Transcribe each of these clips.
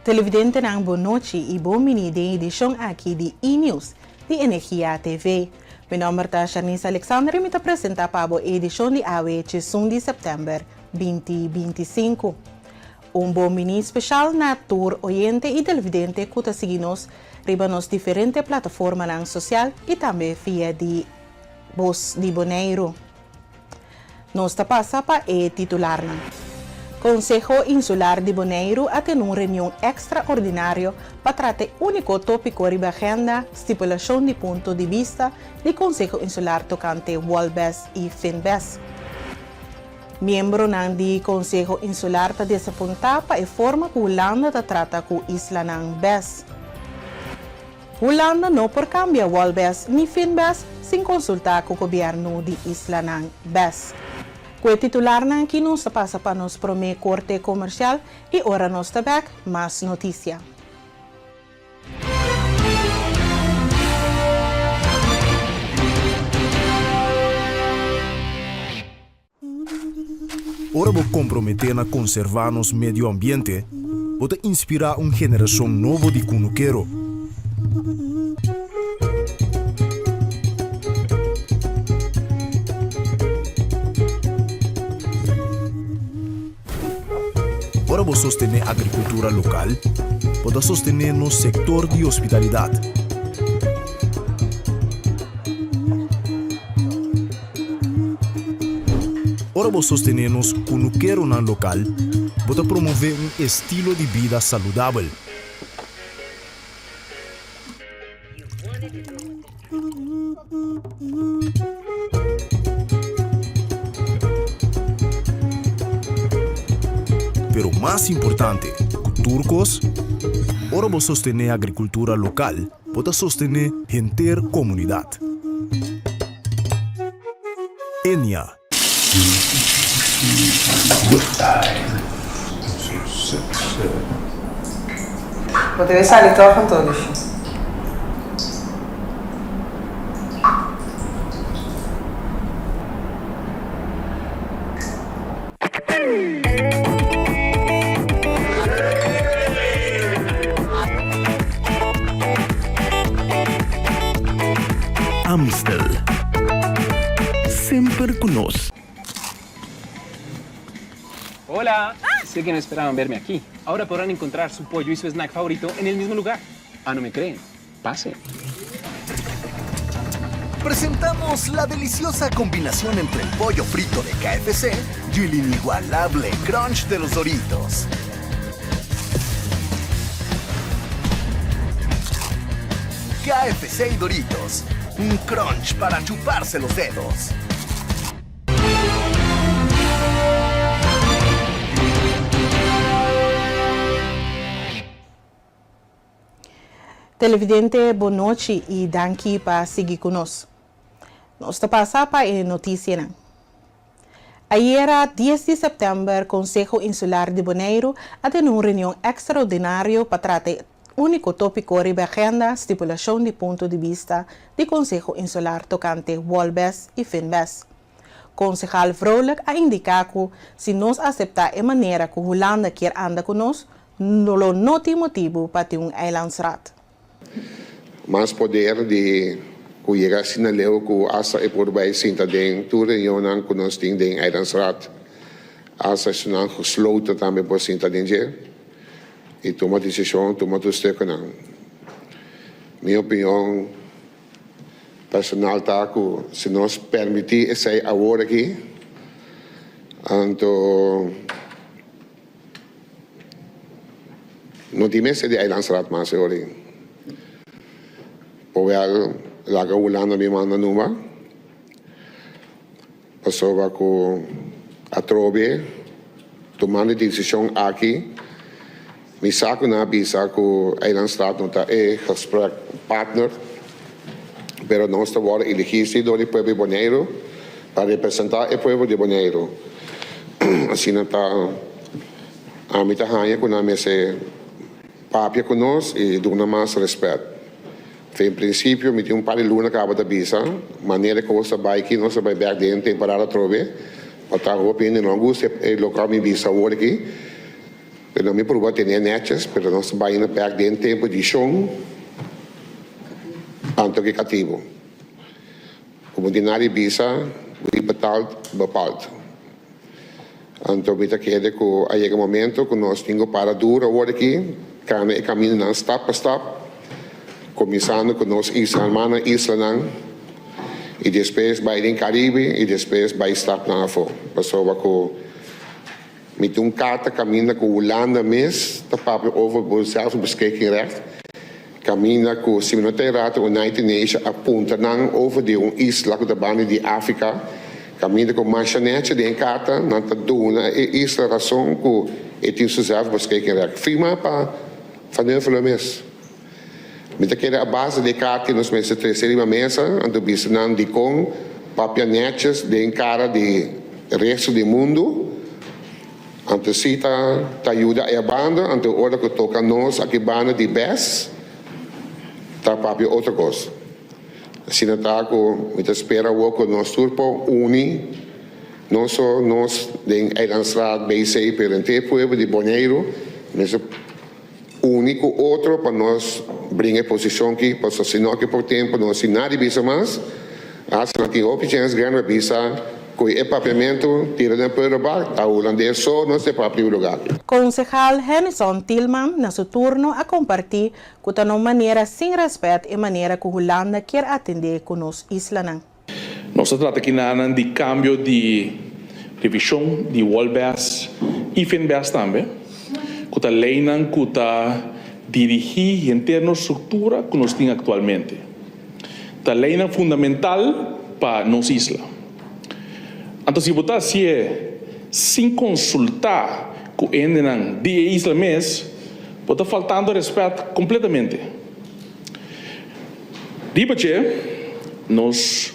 Televidentenan bon nochi y bon bini den edicion aki di E-News di Energia TV. Mi nomber ta Sharnise Alexander y mi ta presenta pa bo e edicion di awe 11 di september 2025. Un bon bini special na tur oyente y televidente cu ta sigui nos riba nos diferente plataformanan social y tambe via di Bos di Boneiru. Nos ta pasa pa e titularnan. Konseho Insular di Boneiru a tene un reunion ekstraordinario pa trata e úniko tópiko riba agenda, stipulashon di punto di bista di Konseho Insular tokante Wolbes i Finbes. Miembronan di Konseho Insular ta desapuntá pa e forma ku Hulanda ta trata ku islanan bes. Hulanda no por kambia Wolbes ni Finbes sin konsultá ku gobièrnu di islanan bes. Ku e titularnan aki nos ta pasa pa nos promé korte komersial i ora nos ta bèk, mas notisia. Ora bo komprometé na konservá nos medio ambiente, bo ta inspirá un generashon nobo di kunukero. Ora bo sostené agrikultura lokal, bo ta sostené nos sektor di hospitalidat. Ora bo sostené nos kunukeronan lokal, bo ta promové un estilo di bida saludabel. Pero mas importante ku tur kos, ora bo sostené agrikultura lokal, bo ta sostené henter komunidat. Enia. Bo debe sali tòg anto, Lushi. Amstel. Semper cu nos. Hola! Sé que no esperaban verme aquí. Ahora podrán encontrar su pollo y su snack favorito en el mismo lugar. Ah, no me creen? Pasen. Presentamos la deliciosa combinación entre el pollo frito de KFC y el inigualable crunch de los Doritos. KFC y Doritos, un crunch para chuparse los dedos. Televidente bon nochi y danki pa sigui cu nos. Nos ta pasa pa e noticianan. Ayera dies di september Conseho Insular di Boneiru a tene un reunion extraordinario pa trata e unico topico riba e agenda stipulacion di punto di bista di Conseho Insular tocante Wolbes y Finbes. Concejal Vrolijk a indica cu si nos acepta e manera cu Hulanda kier anda cu nos, lo no tin motibu pa tin un eilandsraad. Mas poder di cu yega asina leu cu hasta e por bay sinta den tur reunionnan cu nos tin den eilandsraad. Hasta esunnan gesloten tambe por sinta den dje y tuma decision, tuma tur stukennan. Mi opinion personal ta cu si nos permiti esey awor aki, anto. No tin mester di eilandsraad mas e ora ei. Powel laga Hulanda mi manda numa pasobra ku atrobe tumando e desishon aki mi sa ku nan a bisa ku eilandsraad no ta e gesprek partner pero nos ta wòrdu eligí si dor di pueblo di Boneiru pa representá e pueblo di Boneiru. Asina ta ami ta haña ku nan mester papia ku nos i duna mas rèspèt. Fen prinsipio mi tin un par di luna kaba ta bisa manera ku kos ta bai aki nos ta bai bèk den temporada atrobe pa ta hopi hende no a gusta e loke mi bisa awor aki. Pero mi purba tene netjes, pero nos ta bai bek den tempu di shon anto ku katibu. Komo di nadie bisa, wie betaalt, bepaalt. Anto mi ta kere ku a yega momento ku nos tin ku para duru awor aki, kana e kamindanan stap pa stap, kuminsando ku nos isla, hermana islanan, i despues bai den Karibe i despues bai stapnan afó. Pasobra ku mi tin un karta kaminda ku Hulanda mes ta papia over bo zelfbeschikkingsrecht, kaminda ku si mi no ta erá United Nations a puntra nan over di un isla ku ta banda di Afrika, kaminda ku masha nechi den e karta nan ta duna e isla rason ku e tin su zelfbeschikkingsrecht. Firma pa Van Huffelen mes. Mi ta kere a base di e karta nos mester trese riba mesa anto bisa nan dikon papia neches den kara di resto di mundu. Anto si ta ta yuda e banda, anto ora ku toka nos aki banda di bes ta papia otro kos. Asina ta ku mi ta spera awor ku nos tur por uni, no so nos den Eilandsraad, BC, pero henter e pueblo di Boneiru mester uni ku otro pa nos bringa e posishon aki, pasobra si no aki por tempu nos sin nada di bisa mas, hasta nan tin hopi chèns grandi pa bisa ku e papiamentu tira den pueblo bak, ta hulandes so nos ta papia e lugar aki. Konsehal Hennyson Thielman na su turno a kompartí ku ta na un manera sin rèspèt e manera ku Hulanda kier atendé ku nos islanan. Nos ta trata kinanan di kambio di revishon di Wolbes i Finbes tambe, ku ta leinan ku ta dirigí henter nos struktura ku nos tin aktualmente. Ta leinan fundamental pa nos isla. Anto si bo ta hasié sin konsultá ku hendenan di e isla mes, bo ta faltando rèspèt kompletamente. Riba dje, nos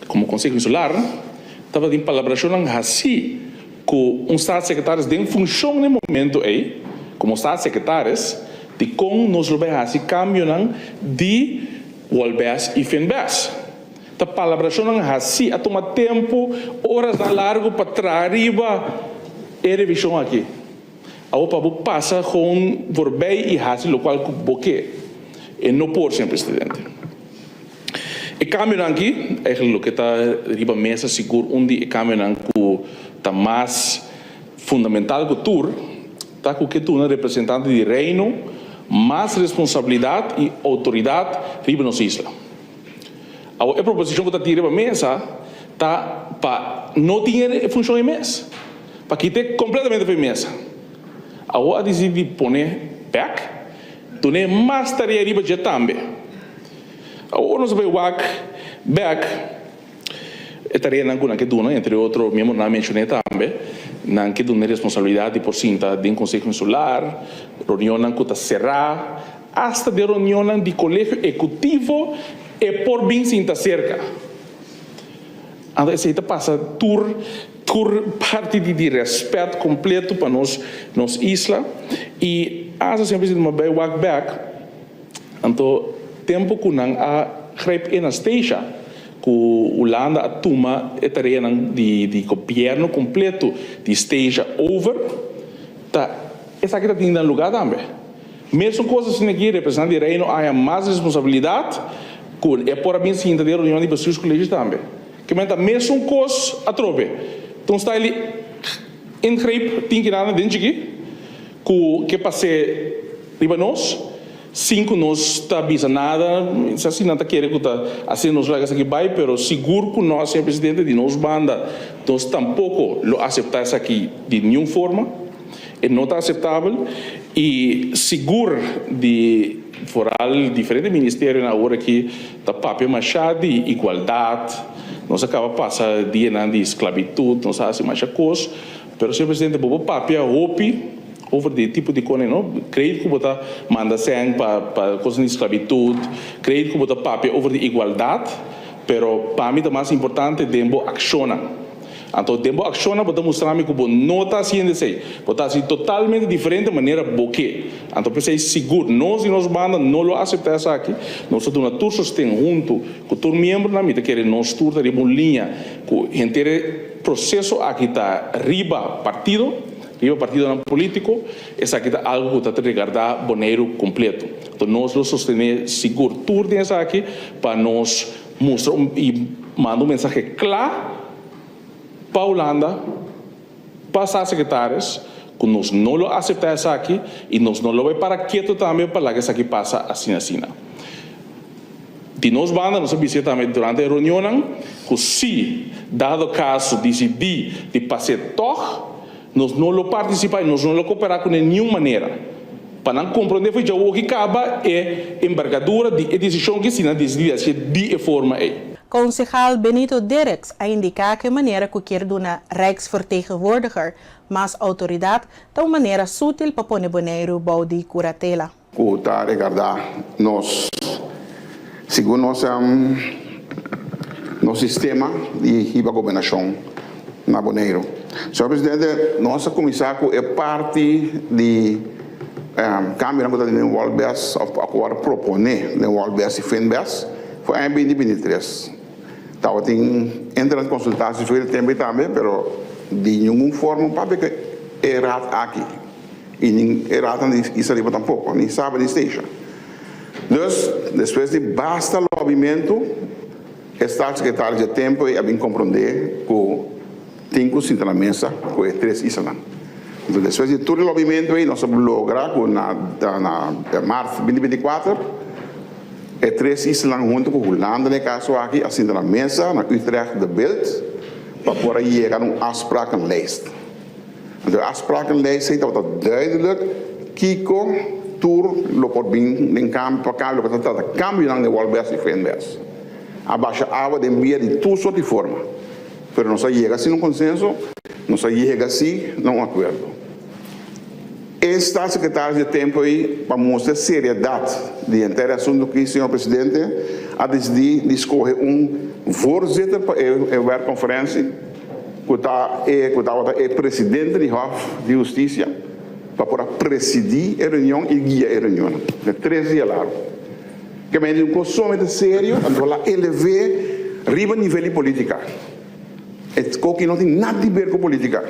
komo Konseho Insular tabatin palabrashonnan hasí ku un staatssecretaris den funshon na e momento ei komo staatssecretaris di kon nos lo bai hasi kambionan di Wolbes i Finbes. Ta palabrashonnan hasí a tuma tempu, orasnan largu pa traha riba e revishon aki. Awor pa bo pasa gewoon voorbij y haci locual cu bo ke. E no por, señor presidente. E cambionan aki, eigenlijk loke ta riba mesa sigur un di e cambionan cu ta mas fundamental cu tur, ta cu ke duna representante di Reino mas responsabilidad y autoridad riba nos isla. Awor e proposicion cu ta tin riba mesa ta pa no tin e funcion ei mes. Pa kit'é kompletamente for e mesa. Awor a disidí di pon'é bèk, dun'é mas tarea riba dje tambe. Awor nos a bai wak bèk e tareanan ku nan ke duna, entre otro miembronan a menshoné tambe, nan ke duna e responsabilidat di por sinta den Konseho Insular, reunionnan ku ta será, asta den reunionnan di Kolegio Ehekutivo e por bin sinta serka. Anto esei ta pasa tur tur parti di di rèspèt kompleto pa nos nos isla i asta señor presidente mi a bai wak bèk anto tempu ku nan a grijp in na Statia ku Hulanda a tuma e tareanan di di gobièrnu kompleto di Statia over ta esaki ta tin nan lugá tambe. Mesun kos asina aki representante di Reino a haña mas responsabilidat ku e por a bin sinta den reunion di bestuurscollege tambe. Ke men ta mesun kos atrobe. Ta un style di ingreep tin kinan den chiki ku ke pas'é riba nos sin ku nos ta bisa nada. Sa si nan ta kere ku ta asina nos laga esaki bai pero sigur ku nos señor presidente di nos banda nos tampoko lo aseptá esaki di niun forma. E no ta aseptabel y sigur di foral diferente ministerionan awor aki ta papia masha di igualdad, nos a caba pasa dianan di sclavitud, nos a haci masha cos, pero señor presidente bo por papia hopi over di e tipo di cosnan no, crei cu bo ta manda cen pa pa cosnan di sclavitud, crei cu bo ta papia over di igualdad, pero pa mi ta mas importante den bo accionnan. Anto den bo akshonnan bo ta mustra mi ku bo no ta hasiendo esei. Bo ta hasi totalmente diferente manera bo ke. Anto p'esei sigur nos di nos banda no lo aseptá esaki. Nos ta duna tur sosten huntu ku tur miembronan. Mi ta kere nos tur ta riba un liña ku henter e proseso aki ta riba partido. Riba partidonan polítiko, esaki ta algu ku ta regardá Boneiru kompleto. Anto nos lo sostené sigur tur den esaki pa nos mustra un i manda un mensahe kla pa Hulanda, pa Staatssecretaris, ku nos no lo aseptá esaki i nos no lo bai para ketu tambe pa laga esaki pasa asina asina. Di nos banda nos a bisa tambe durante e reunionnan ku si dado kaso disidí di pas'é tòg, nos no lo partisipá i nos no lo koperá kuné niun manera. Pa nan komprondé for djawoki kaba e embargadura di e desishon ki si nan disidí di hasié di e forma ei. Konsehal Benito Dirks a indiká ku e manera ku kier duna Rijksvertegenwoordiger mas outoridat ta un manera sutil pa pone Boneiru bou di kuratela. Ku ta regardá nos segun nos nos sistema di hiba gobernashon na Boneiru. Señor Presidente, nos a kuminsá ku e parti di kambionan ku ta den Wolbes òf ku a wòrdu proponé den Wolbes i Finbes for aña 2023. Tabatin internet konsultasi for e tempu ei tambe, pero di ningun forma papia ku e raad aki. I nin e ratan di Isla riba tampoko, ni Saba ni Statia. Dus, despues di basta lobimentu, e staatssecretaris dje tempu ei a bin komprondé ku tin ku sinta na mesa ku e tres islanan. Enton, despues di tur e lobimentu ei, nos a logra ku na na mart 2024, e tres islanan huntu ku Hulanda na e kaso aki a sinta na mesa na Utrecht De Bilt pa por a yega na un afsprakenlijst. Anto e afsprakenlijst ei tabata duidelijk kiko tur lo por bin den kambio pa kambio loke ta trata kambionan den Wolbes i Fenbes. A basha awa den bia di tur sort di forma, pero nos a yega si na un konsenso, nos a yega si na un akuerdo. E staatssecretaris di e tempo ei pa mustra e seriedat di henter e asuntu aki, señor presidente, a disidí di skohe un voorzitter pa e werkconferentie. ku ta e ku tabata e presidente di Hof di Hustisia pa por a presidí e reunion i guia e reunionnan den tres dia largu. Ke mei di un kos sumamente serio, anto la elev'é riba nivel di polítika. E koki no tin nada di ber ku polítika.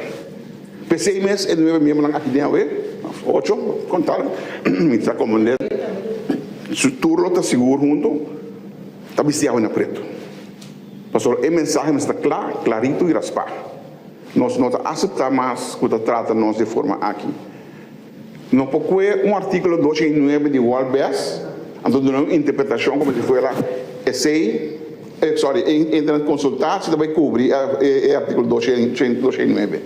P'esei mes e nuebe miembronan aki den awe, òf ocho kontal, mi ta komprendé su tur lo ta sigur huntu ta bisti awe na pretu. Pasobra e mensahe mester ta kla, klarito i raspá. Nos no ta aseptá mas ku ta trata nos di e forma aki. No por kue un artíkulo 209 di Wolbes anto duna un interpretashon komo si fuera esei, sorry, e internet konsultatie ta bai kubri e artíkulo 209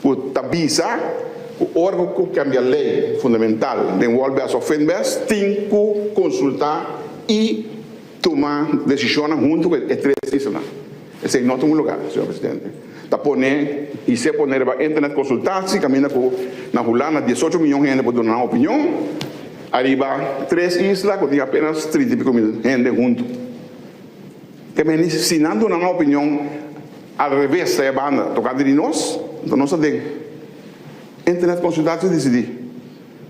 ku ta bisa ku ora ku kambia lei fundamental den Wolbes òf Finbes tin ku konsultá i Tuma desishonnan huntu ku e tres islanan. Esei no ta un lugar, señor presidente. Ta pone i ser pone riba internet konsultasi kaminda ku na Hulanda 18 miyon hende por duna nan opinion ariba tres isla ku tin apenas 30 i piko mil hende huntu. Ke meni si nan duna nan opinion al reves ta e banda tokante di nos, anto nos ta den internet konsultasi disidí.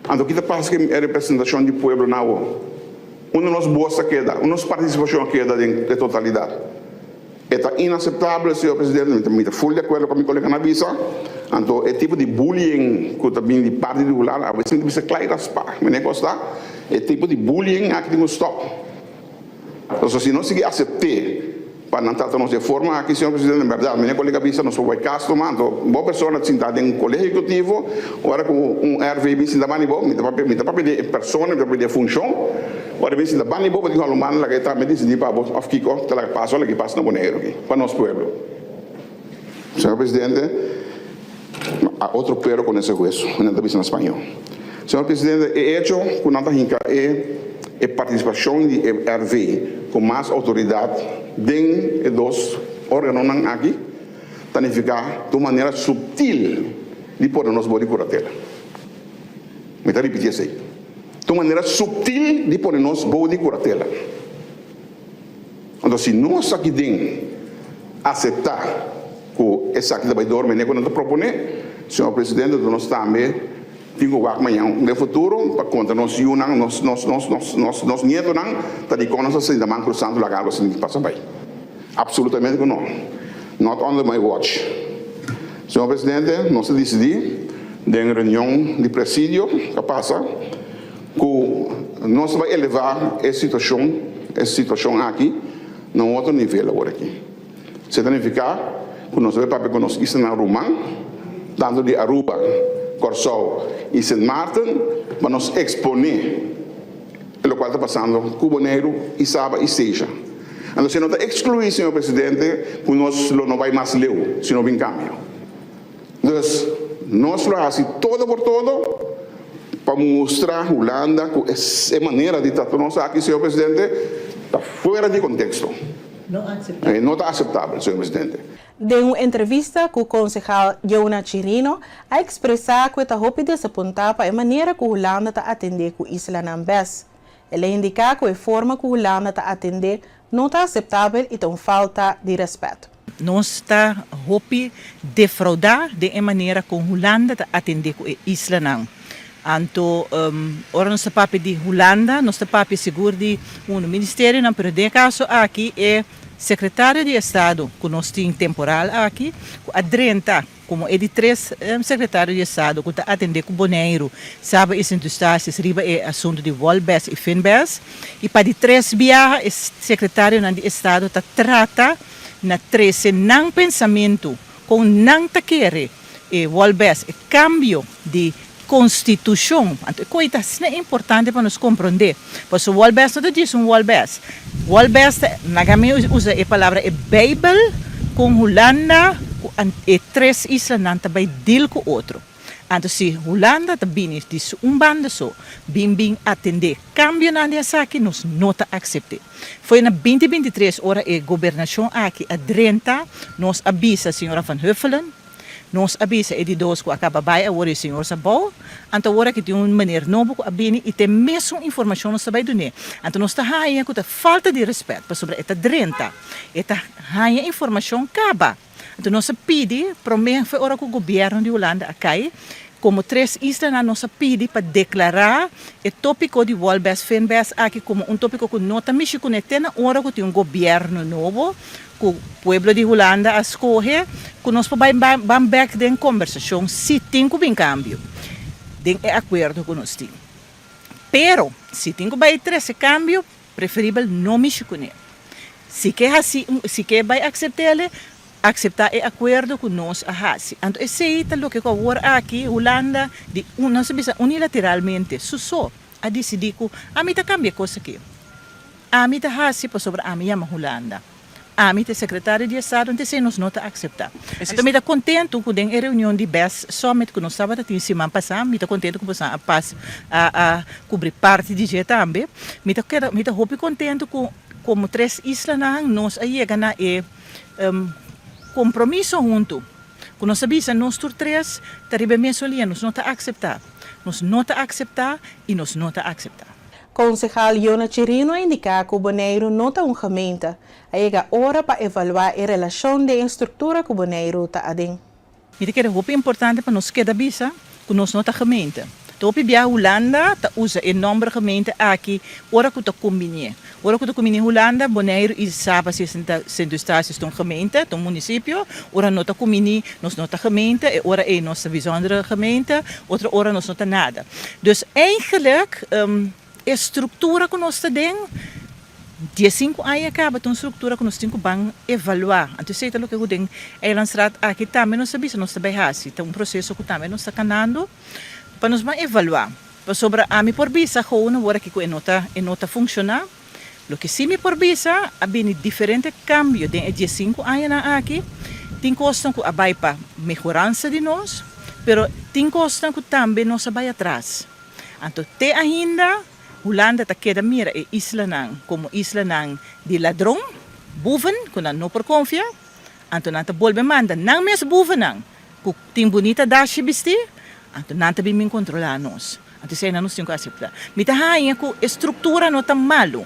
Anto ki ta pasa ku e representashon di pueblo na awo? Unda nos bos ta keda? Unda nos partisipashon a keda den e totalidat? E ta inaseptabel, señor presidente, mi ta ful di akuerdo ku mi koleganan a bisa. Anto e tipo di bullying ku ta bini di parti di Hulanda, awe mi ta bisa kla i raspá, mene kos ta, e tipo di bullying aki tin ku stòp. Pasobra si nos sigui asept'é pa nan trata nos di e forma aki, señor presidente, en bèrdat, mi kolega bisa nos por bai kas tuma, anto bo persona ta sinta den un kolegio ehekutivo, ora ku un RV bin sinta banda di bo, mi ta papia, mi ta papia di e persona, mi ta papia di e funshon, ora e bin sinta banda di bo, bo tin ku alumano laga e tambe disidí pa bo òf kiko ta laga pasa òf laga pasa na Boneiru aki, pa nos pueblo. Señor presidente, a otro perro con ese hueso, nan ta bisa na spañó. Señor presidente, e hecho cu nan ta hinca e e participacion di e RV cu mas autoridad den e dos organonan aki ta nifica di un manera subtil di pone nos bou di curatela. Mi ta ripiti esey. Di un manera subtil di pone nos bou di curatela. Anto si nos aki den aseptá ku esaki ta bai dor manera ku nan ta proponé, señor presidente, anto nos tambe tin ku wak mañan den futuro pa konta nos yunan, nos nos nos nos nos nos nietonan ta dikon nos a sinta man krusá anto laga algu asina pasa bai. Apsolutamente ku no. Not under my watch. Señor presidente, nos a disidí. Den reunion di presidio ta pasa ku nos ta bai elevá e situashon e situashon aki na un otro nivel awor aki. Esei ta nifiká ku nos ta bai papia ku nos islanan ruman, tantu di Aruba, Kòrsou i Sint Maarten, pa nos eksponé e lokual ta pasando ku Boneiru i Saba i Statia. Anto esei no ta ekskluí, señor presidente, ku nos lo no bai mas leu si no bin kambio. Dus, nos lo hasi todo por todo pa mustra Hulanda ku e manera di trata nos aki, señor presidente, ta fuera di konteksto. E no ta aseptabel, señor presidente. Den un entrevista ku konsehal Jona Chirino a ekspresá ku e ta hopi desapuntá pa e manera ku Hulanda ta atendé ku islanan bes. El a indiká ku e forma ku Hulanda ta atendé no ta aseptabel i ta un falta di rèspèt. Nos ta hopi defraudá den e manera kon Hulanda ta atendé ku e islanan. Anto ora nos ta papia di Hulanda nos ta papia sigur di unu ministerionan, pero den e kaso aki e sekretario di estado ku nos tin temporal aki ku a drenta Komo e di tres sekretario di estado ku ta atendé ku Boneiru, Saba i Sint Eustatius riba e asuntu di Wolbes i Finbes, i pa di tres biaha e sekretarionan di estado ta trata na trese nan pensamentu kon nan ta kere e Wolbes, e kambio di konstitushon. Anto e koi ta asina importante pa nos komprondé, pasobra Wolbes no ta djis un Wolbes. Wolbes ta, laga mi usa e palabra, e Beibel kon Hulanda ku e tres islanan ta bai deal ku otro. Anto si Hulanda ta bini di su un banda so bin bin atendé kambionan di esaki nos no ta aksept'é. Foi na binti 23 ora e gobernashon aki a drenta nos a bisa señora Van Huffelen, Nos a bisa e di dos ku a kaba bai awor e señor sa bou, anto awor aki tin un meneer nobo ku a bini i ta e mesun informashon nos ta bai dun'é. Anto nos ta haña ku ta falta di rèspèt pasobra e ta drenta, e ta haña informashon kaba. Anto nos a pidi promé for ora ku gobièrnu di Hulanda a kai, komo tres islanan nos a pidi pa deklará e tópiko di Wolbes Finbes aki komo un tópiko ku no ta mishi kuné te na ora ku tin un gobièrnu nobo Ku pueblo di Hulanda a skohe ku nos por bai ban bek den kombersashon si tin ku bin kambio den e akuerdo ku nos tin. Pero si tin ku bai trese kambio, preferibel no mishi kuné. Si ke hasi si ke bai aksept'el, akseptá e akuerdo ku nos a hasi. Anto esei ta loke ku awor aki Hulanda di nos a bisa unilateralmente su so a disidí ku ami ta kambia e kos aki. Ami ta hasi pasobra ami yama Hulanda. Ami ta e sekretario di estado, anto esei nos no ta akseptá. Anto mi ta kontentu ku den e reunion di bes Summit ku nos tabata tin siman pasá, mi ta kontentu ku boso a pas a a kubri parti di dje tambe. Mi ta keda mi ta hopi kontentu ku komo tres islanan nos a yega na e kompromiso huntu ku nos a bisa nos tur tres ta riba e mesun liña, nos no ta akseptá, nos no ta akseptá i nos no ta akseptá. Konsehal Jona Chirino a indiká ku Boneiru no ta un gemeente. A yega ora pa evaluá e relashon den e struktura ku Boneiru ta aden. Mi ta kere hopi importante pa nos keda bisa ku nos no ta gemeente. Ta hopi bia Hulanda ta usa e nòmber gemeente aki ora ku ta kumbinié. Ora ku ta kumbinié Hulanda, Boneiru i Saba si Sint Eustatius ta un gemeente, ta un munisipio. Ora no ta kuminí nos no ta gemeente, e ora ei nos ta bijzondere gemeente, otro ora nos no ta nada. Dus eigenlijk e struktura ku nos ta den diesinku aña kaba ta un struktura ku nos tin ku ban evaluá. Anto esei ta loke ku den Eilandsraad aki tambe nos ta bisa nos ta bai hasi. Ta un proseso ku tambe nos ta kanando pa nos ban evaluá. Pasobra ami por bisa gou na wor aki ku e no ta e no ta funshoná. Loke sí mi por bisa, a bini diferente kambio den e diesinku añanan aki. Tin kosnan ku a bai pa mehoransa di nos, pero tin kosnan ku tambe nos a bai atras. Anto te ainda Hulanda ta keda mira e islanan komo islanan di ladron, boeven, ku nan no por konfia. Anto nan ta bolbe manda nan mes boevennan ku tin bunita dashi bistí, anto nan ta bin bin kontrolá nos. Anto eseinan nos tin ku aseptá. Mi ta haña ku e struktura no ta malu,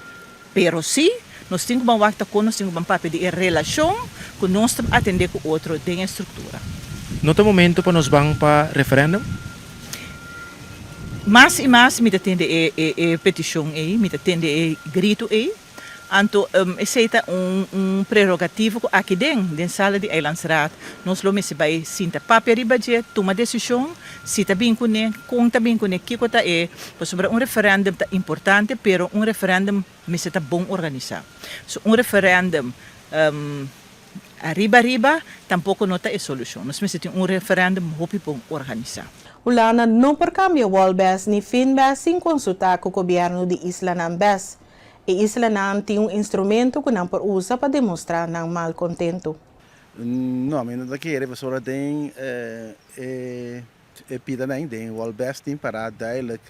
pero sí nos tin ku ban wak ta kon nos tin ku ban papia di e relashon ku nos ta atendé ku otro den e struktura. No ta momento pa nos ban pa referèndum? Mas i mas mi ta tende e petishon ei, mi ta tende e gritu ei. Anto esei ta un un prerogativo ku aki den den sala di Eilandsraad nos lo mester bai sinta papia riba dje, tuma desishon si ta bin kuné, kon ta bin kuné, kiko ta e, pasobra un referendum ta importante pero un referendum mester ta bon organisá. So un referendum ariba ariba tampoko no ta e solushon. Nos mester tin un referendum hopi bon organisá. Hulanda no por kambia Wolbes ni Finbes sin konsultá ku gobièrnu di islanan bes. E islanan tin un instrumento ku nan por usa pa demostrá nan malkontentu. No, mi no ta kere pasobra den e e pidanan den Wolbes tin pará duidelijk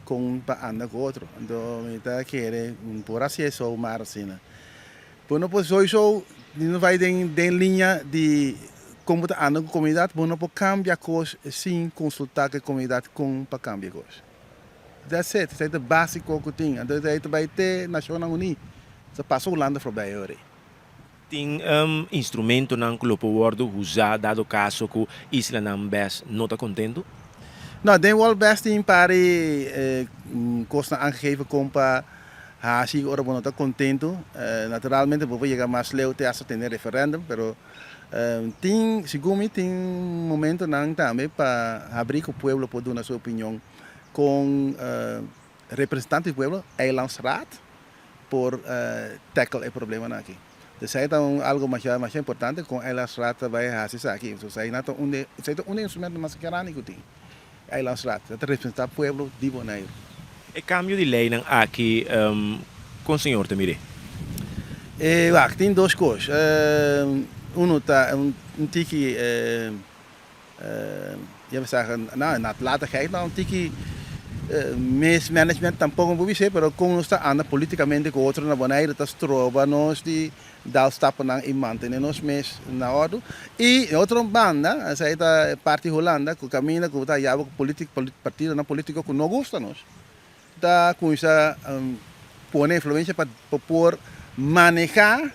kon pa anda ku otro. Anto mi ta kere por hasi eso maar asina. Bo no por soiso mi no bai den den liña di kon bo ta anda ku komunidat, bo no por kambia kos sin konsultá ku e komunidat kon pa kambia kos. That's it, esei ta básiko ku tin. Anto esei ta bai te Nashonnan Uní. Ta pasa Hulanda forbei ora ei. Tin instrumentonan ku lo por wòrdu usá dado kaso ku islanan bes no ta kontentu? No, den World Best tin par di kosnan aangegeven kon pa hasi ora bo no ta kontentu. Naturalmente bo por yega mas leu te hasta tene referendum, pero tin, segun mi, tin momentonan tambe pa habri ku pueblo por duna su opinion kon representante di pueblo, Eilandsraad, por tackle e problemanan aki. Esei ta un algo masha masha importante kon Eilandsraad ta bai hasi esaki. Esei ta un di esei ta un di e instrumentonan mas grandi ku tin, Eilandsraad. Ta representá pueblo di Boneiru. E kambio di leinan aki kon señor ta mir'é? E wak, tin dos kos. Uno ta un tiki Je wil zeggen, nou, nalatigheid, nou, un tiki mismanagement tampoco por bisé, pero con nos ta anda politicamente cu otro na Bonaire ta stroba nos di dal stappennan y mantene nos mes na ordo. Y otro banda, esey ta parti Hulanda, cu caminda cu ta yaba cu partidonan politico cu no gusta nos. Ta cuminsa pone influencia pa por maneha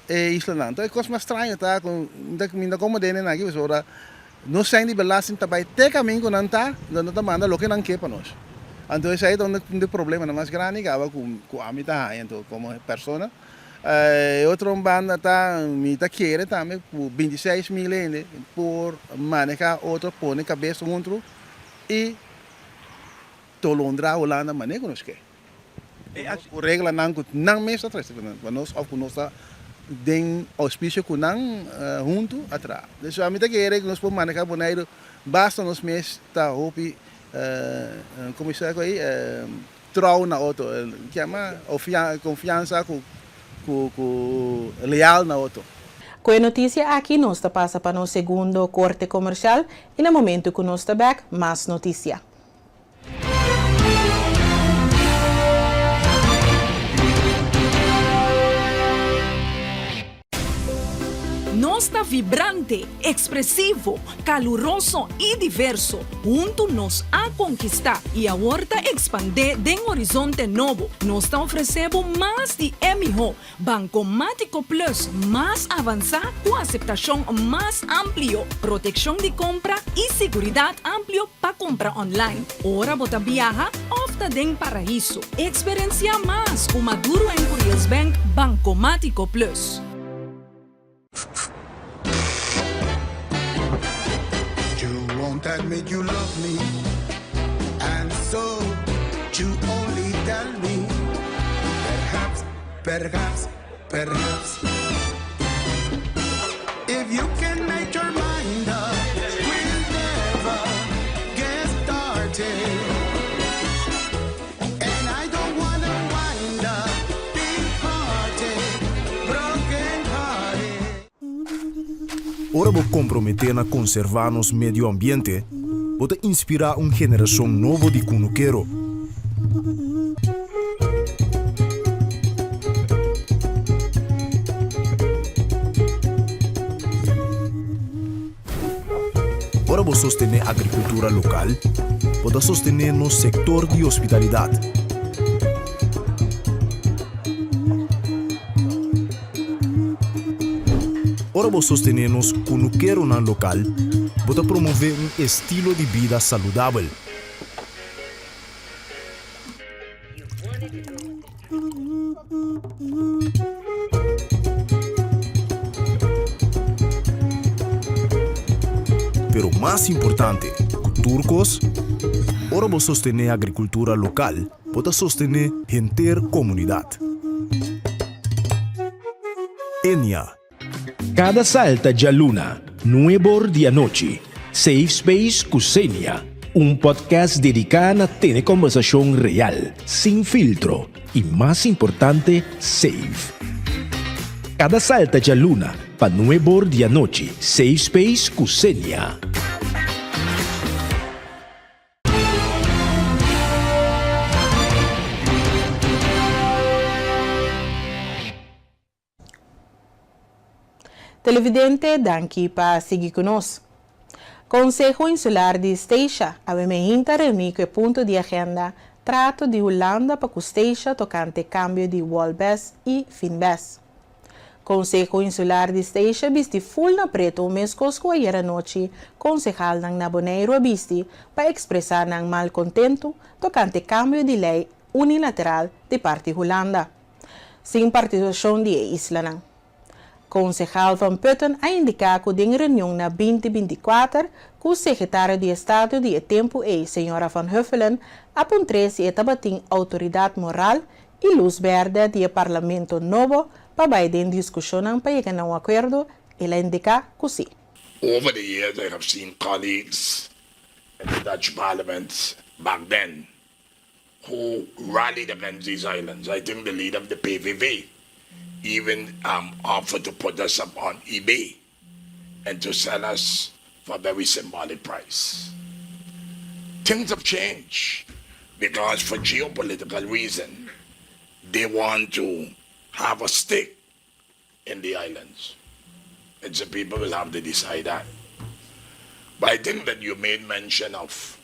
e islanan. Enton e cos mas straño ta cu mi ta como den aki pasobra nos sèn di belasting ta bay te camin cu nan ta, nan ta manda loke nan ke pa nos. Anto esey ta un di problemanan mas grandi caba cu ami ta haña anto como persona. E otro banda ta mi ta kere tambe cu 26 mil hende por maneha otro pone cabes hunto y Tolondra Hulanda mane ku nos ke. Ku reglanan ku nan mes ta trese pa nos òf ku nos ta den ouspisio ku nan huntu a traha. Dus ami ta kere ku nos por maneha Boneiru basta nos mes ta hopi komo sa ku ei trou na otro kiama konfiansa ku ku leal na otro. Ku e notisia aki nos ta pasa pa nos segundo korte komersial i na momentu ku nos ta bèk mas notisia. Nos ta vibrante, ekspresivo, kaluroso i diverso. Huntu nos a konkistá i awor ta ekspandé den horizonte nobo. Nos ta ofresé bo mas di e mihó. Bankomátiko Plus mas avansá ku aseptashon mas amplio, protekshon di kompra i siguridat amplio pa kompra online ora bo ta biaha òf ta den paraiso. Eksperensiá mas ku Maduro en Curiels Bank Bankomátiko Plus. You won't admit you love me And so you only tell me Perhaps, perhaps, perhaps If you can make your mind up We'll never get started And I don't wanna wind up Departed, broken hearted Ora bo komprometé na konservá nos medio ambiente, bo ta inspirá un generashon nobo di kunukero. Ora bo sostené agrikultura lokal, bo ta sostené nos sektor di hospitalidat. Ora bo sostené nos kunukeronan lokal, bo ta promové un estilo di bida saludabel. Pero mas importante ku tur kos, ora bo sostené agrikultura lokal, bo ta sostené henter komunidat. Enia. Kada salta djaluna, nuebor di anochi, Safe Space ku Xenia, un podcast dediká na tene kòmbersashon real, sin filtro i mas importante, safe. Kada salta djaluna pa nuebor di anochi, Safe Space ku Xenia. Televidente danki pa sigui ku nos. Konseho Insular di Statia awe meinta reuní ku e punto di agenda Trato di Hulanda pa ku Statia tokante kambio di Wolbes i Finbes. Konseho Insular di Statia bisti ful na pretu meskos ku ayer anochi konsehalnan na Boneiru a bisti pa ekspresá nan malkontentu tokante kambio di lei unilateral di parti Hulanda. Sin partisipashon di e islanan. Konsehal Van Putten a indiká ku den reunion na binti 24 ku sekretario di Estado di e tempu ei señora Van Huffelen a puntr'é si e tabatin outoridat moral i lus bèrdè di e parlamento nobo pa bai den diskushonnan pa yega na un akuerdo, el a indiká ku sí. Over the years I have seen colleagues in the Dutch parliament back then who rallied against these islands. I think the leader of the PVV even um, offered to put us up on eBay and to sell us for a very symbolic price. Things have changed because for geopolitical reason, they want to have a stake in the islands. And so people will have to decide that. But I think that you made mention of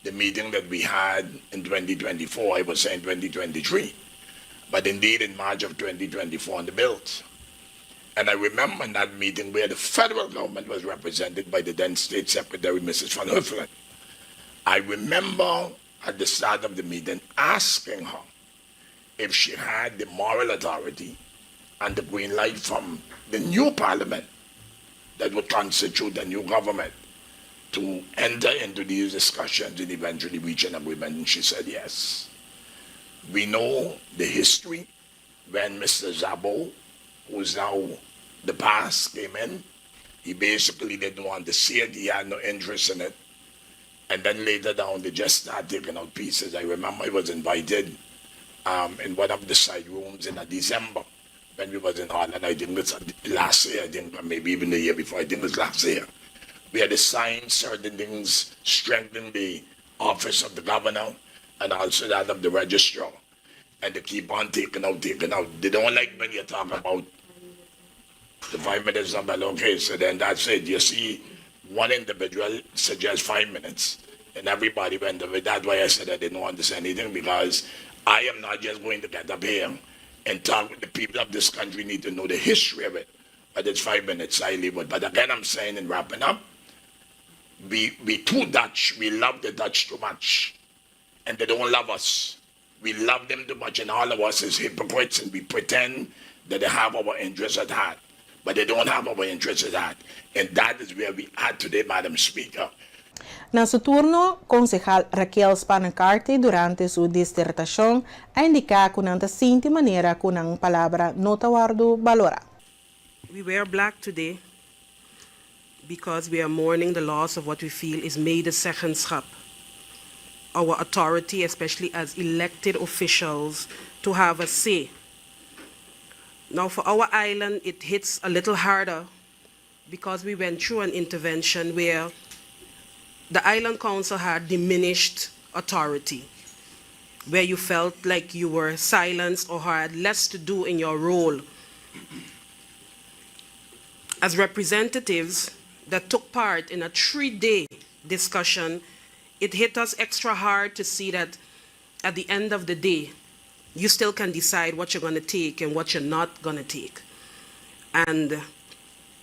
the meeting that we had in 2024, I was saying 2023, but indeed in March of 2024 on the Bills. And I remember in that meeting where the federal government was represented by the then State Secretary, Mrs. Van Huffelen. I remember at the start of the meeting asking her if she had the moral authority and the green light from the new parliament that would constitute the new government to enter into these discussions and eventually reach an agreement. And she said yes. We know the history when Mr. Zabo, who is now the past, came in. He basically didn't want to see it. He had no interest in it. And then later down, they just started taking out pieces. I remember I was invited um, in one of the side rooms in a December when we was in Holland. I think it's last year, I think maybe even the year before, I think it was last year. We had to sign certain things, strengthen the office of the governor and also that of the registrar. And they keep on taking out, taking out. They don't like when you talk about the 5 minutes number. Okay, so then that's it. You see, one individual suggests 5 minutes, and everybody went with it. That's why I said I didn't want to say anything because I am not just going to get up here and talk. The people of this country need to know the history of it. But it's 5 minutes, I leave it. But again, I'm saying in wrapping up, we too Dutch. We love the Dutch too much, and they don't love us. We love them too much, and all of us is hypocrites, and we pretend that they have our interests at heart, but they don't have our interests at heart. And that is where we are today, Madam Speaker. Na su turno, konsehal Raquel Spanakarte durante su disertashon a indiká ku nan ta sinti manera ku nan palabra no ta wòrdu balorá. We wear black today because we are mourning the loss of what we feel is medezeggenschap. Our authority, especially as elected officials, to have a say. Now, for our island, it hits a little harder because we went through an intervention where the island council had diminished authority, where you felt like you were silenced or had less to do in your role. As representatives that took part in a 3-day discussion, it hit us extra hard to see that at the end of the day, you still can decide what you're going to take and what you're not going to take. And